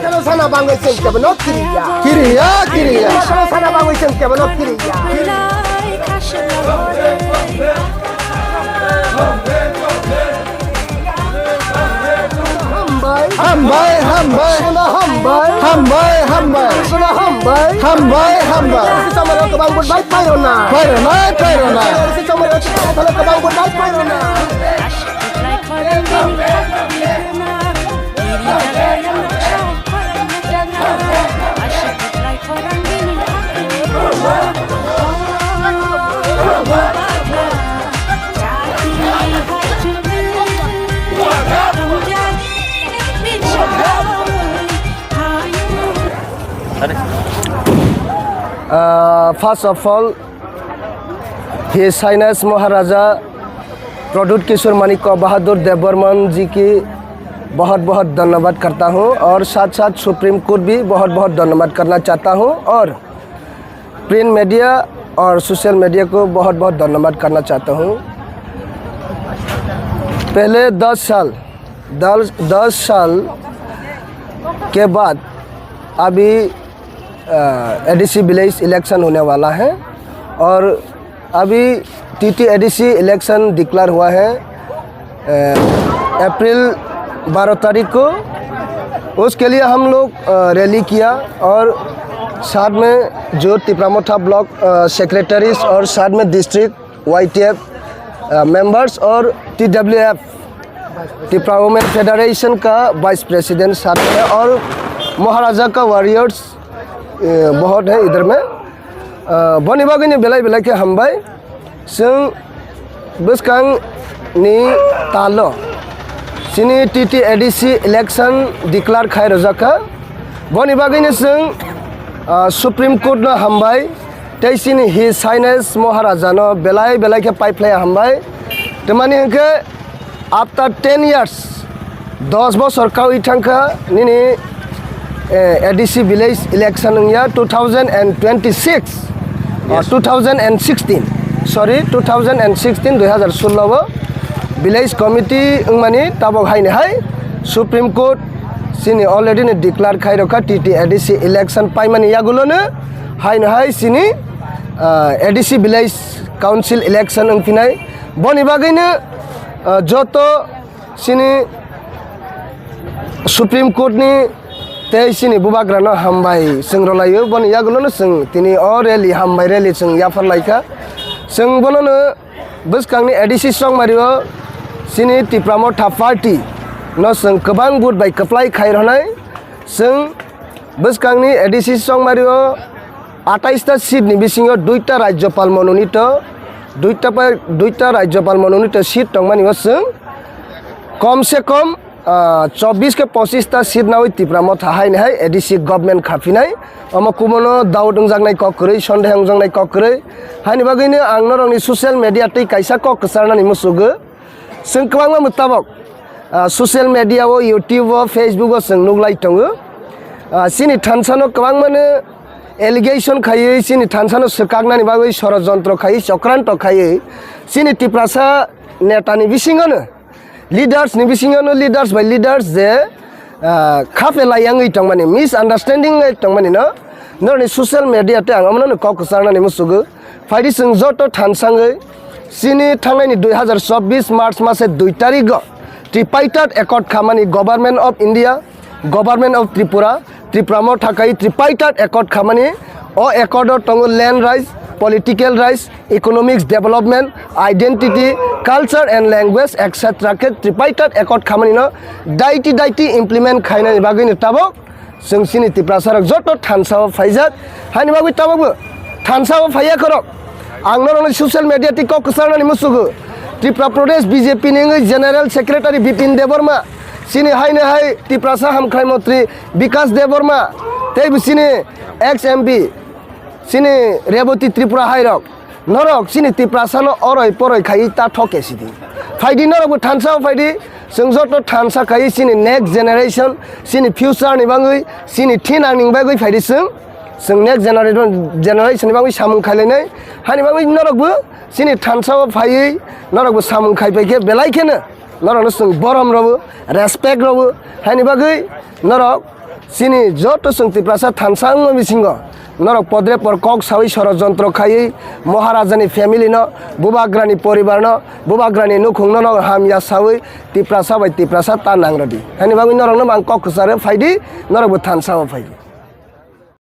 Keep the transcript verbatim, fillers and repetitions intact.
Chwla sana bangwi chwng kebono kiriya. Kiriya, kiriya. Chwla sana bangwi chwng kebono kiriya. Hambai. Hambai, hambai. Chwla hambai. Hambai, hambai. Chwla hambai. Hambai, hambai. Chwla hambai. Chwla hambai. Pairona. Pairona, pairona. Chwla hambai. Chwla hambai. Uh, first of all, His Highness Maharaja Pradyut किशोर माणिक्य बहादुर देव बर्मन जी की बहुत बहुत धन्यवाद करता हूँ और साथ साथ supreme court भी बहुत बहुत धन्यवाद करना चाहता हूँ और प्रिंट मीडिया और सोशल मीडिया को बहुत बहुत धन्यवाद करना चाहता हूँ। पहले दस साल दस दस साल के बाद अभी एडीसी विलेज इलेक्शन होने वाला है और अभी टीटी एडीसी इलेक्शन डिक्लेयर हुआ है अप्रैल बारह तारीख को। उसके लिए हम लोग रैली किया और साथ में जो तिपरामोथा ब्लॉक सेक्रेटरीज और साथ में डिस्ट्रिक्ट वाईटीएफ मेंबर्स और टीडब्ल्यूएफ, त्रिपुरा वुमेन फेडरेशन का वाइस प्रेसिडेंट साथ में है और महाराजा का वॉरियर्स बहुत है इधर में। Boni bagwi ni belai belai khe hambai. Chwng bwskang ni talo chini T T A D C election declare khai rwjak kha. Boni bagwi ni chwng Supreme Court no hambai tei chini His Highness Maharaja no belai belai khe paiphlai hambai. Twmani hwnkhe after ten years, dos bosor kaui thangkha nini A D C village election wngya two thousand and twenty six, two thousand and sixteen, sorry, two thousand and sixteen, dui hazar sullo o village committee wngmani tabok haini hai Supreme Court chini already ni declare khai rokha T T A D C election paimani yagulo no haino hai chini A D C village council election wngphinai. Boni bagwi no joto chini Supreme Court ni tei chini bubagra no hambai chwng rwlaio. Boni yagulo no chwng tini o rally, hambai rally chwng yaphar laikha. Chwng bono no bwskang ni A D C chongmari o chini Tipra Motha party no chwng kwbang vote bai kwplai khai rwnai. Chwng bwskang ni A D C chongmari o atais ta seat ni bisingo duita Rajyapal mononito, duita pai, duita Rajyapal mononito seat tongmani o chwng kom se kom chobbish ke pochis ta seat nawi Tipra Motha haini hai A D C government khaphinai. Omo kubono doubt wngjaknai kok kwrwi, sondeho wngjaknai kok kwrwi. Haini bagwino ang norokni social media tei kaisa kok kwcharnani muchugo. Chwng kwbangma mwtabok social media o, YouTube o, Facebook o chwng nuklai tongo. Chini thansa no kwbangmano allegation khaiwi, chini thansa no swkaknani bagwi sorojontro khaiwi, chokranto khaiwi, chini Tiprasa neta ni bisingo no, leaders ni bisingo no, leaders by leaders je khape lai yangwi tongmani, misunderstanding wngwi tongmani no, norokni social media tei ang omono no kok kwcharnani muchugo. Phaidi chwng joto thansangwi chini thangnaini dui hazar chobbish March mase dui tarigo tripartite accord khamani Government of India, Government of Tripura, Tipra Motha kai tripartite accord khamani. O accord o tongo land rights, political rights, economics development, identity, culture and language, et cetera khe tripartite accord khamani no daiti daiti implement khainani bagwi no tabok chwng chini Tiprasa rok joto thansa o phaijak. Haini bagwi tabok bo thansa o phaiya khorok. Ang norokno social media tei kok kwcharnani muchugo. Tripura Pradesh B J P ni wngwi General Secretary Bipin Debbarma, chini haini hai Tiprasa hamkrai montri Bikas Debbarma, tei bo chini ex M P, chini Reboti Tripura hai rok. Norok chini Tiprasa no oroi poroi khaiwi ta thok ke sidi. Phaidi norok bo thansa o phaidi, chwng joto thansa khaiwi chini next generation, chini future ni bagwi, chini thinang ni bagwi phaidi chwng, chwng next generation, generation ni bagwi samung khailainai. Hani bagwi norok bo chini thansa o phaiwi norok bo samung khaipai khe belai kheno norok no chwng borom rw bo, respect rw bo. Hani bagwi norok Chini joto chwng Tiprasa thansa wngma bisingo norok podrepor kok sawi sorojontro khaiwi Maharajani family no, Bubagrani poribar no, Bubagrani nukhung no norok hamya sawi Tiprasa bai Tiprasa ta nangrodi. Hani bagwi norok no ang kok kwcharo phaidi, norok bo thansa o phaidi.